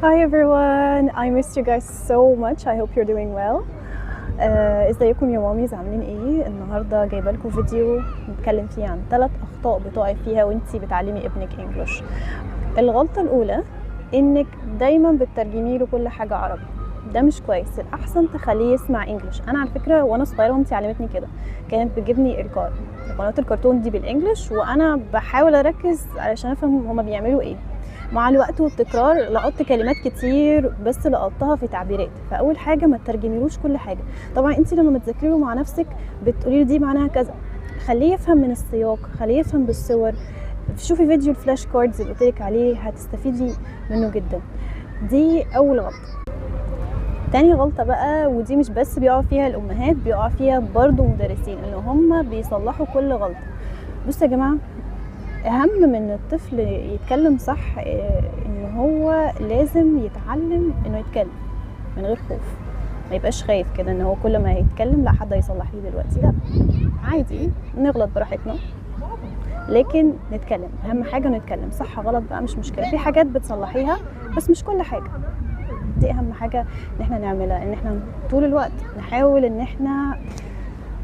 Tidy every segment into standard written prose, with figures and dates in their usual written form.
Hi everyone, I missed you guys so much. I hope you're doing well. ازيكم يا mommies، عاملين ايه؟ النهارده جايبه لكم فيديو نتكلم فيه عن 3 اخطاء بتقعي فيها وانتي بتعلمي ابنك English. الغلطة الاولى انك دايما بتترجمي له كل حاجة عربي، ده مش كويس. الاحسن تخليه يسمع English. انا على فكرة وانا صغيرة مامتي علمتني كده، كانت بتجيبني قنوات الكرتون دي بال English وانا بحاول اركز علشان افهم هما بيعملوا ايه. مع الوقت والتكرار لقطت كلمات كتير، بس لقطتها في تعبيرات. فاول حاجة ما تترجميلوش كل حاجة. طبعا انت لما بتذاكري له مع نفسك بتقولي له دي معناها كذا، خليه يفهم من السياق، خليه يفهم بالصور. شوفي فيديو ال flash cards اللي قلت لك عليه، هتستفيدي منه جدا. دي اول غلطه. تاني غلطة بقى، ودي مش بس بيقع فيها الأمهات، بيقع فيها برضو مدرسين، إن هم بيصلحوا كل غلطة. بصوا يا جماعة، أهم من الطفل يتكلم صح إن هو لازم يتعلم إنه يتكلم من غير خوف، ما يبقاش خايف كده إن هو كل ما يتكلم لا حد هيصلح لي دلوقتي. لا عادي، نغلط براحتنا لكن نتكلم. أهم حاجة نتكلم، صح غلط بقى مش مشكلة. في حاجات بتصلحيها بس مش كل حاجة. دي اهم حاجة ان احنا نعملها، ان احنا طول الوقت نحاول ان احنا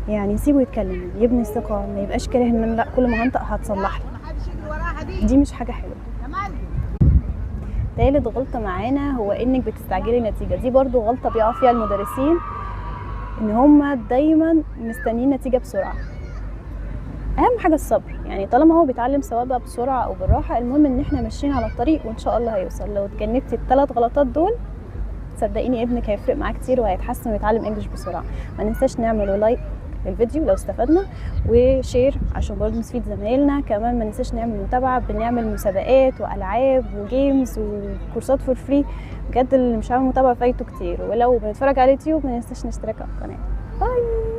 نسيبه يتكلم، يبني الثقة، ما يبقاش كاره ان انا لا كل ما هنطق هتصلح لي، دي مش حاجة حلوة. تالت غلطه معانا هو انك بتستعجلي النتيجة. دي برضو غلطه بيقع فيها المدرسين، ان هم دايما مستنيين نتيجة بسرعة. اهم حاجة الصبر، طالما هو بيتعلم سواء بقى بسرعة او بالراحة، المهم ان احنا ماشيين على الطريق وان شاء الله هيوصل. لو اتجنبتي الثلاث غلطات دول صدقيني ابنك هيفرق معاه كتير وهيتحسن ويتعلم English بسرعة. ما ننساش نعمل like للفيديو لو استفدنا، و share عشان برضه نفيد زمايلنا. كمان ما ننساش نعمل متابعه، بنعمل مسابقات والعاب و games وكورسات for free. بجد اللي مش عامل متابعه فايته كتير. ولو بنتفرج على اليوتيوب ما ننساش نشترك على القناة. bye.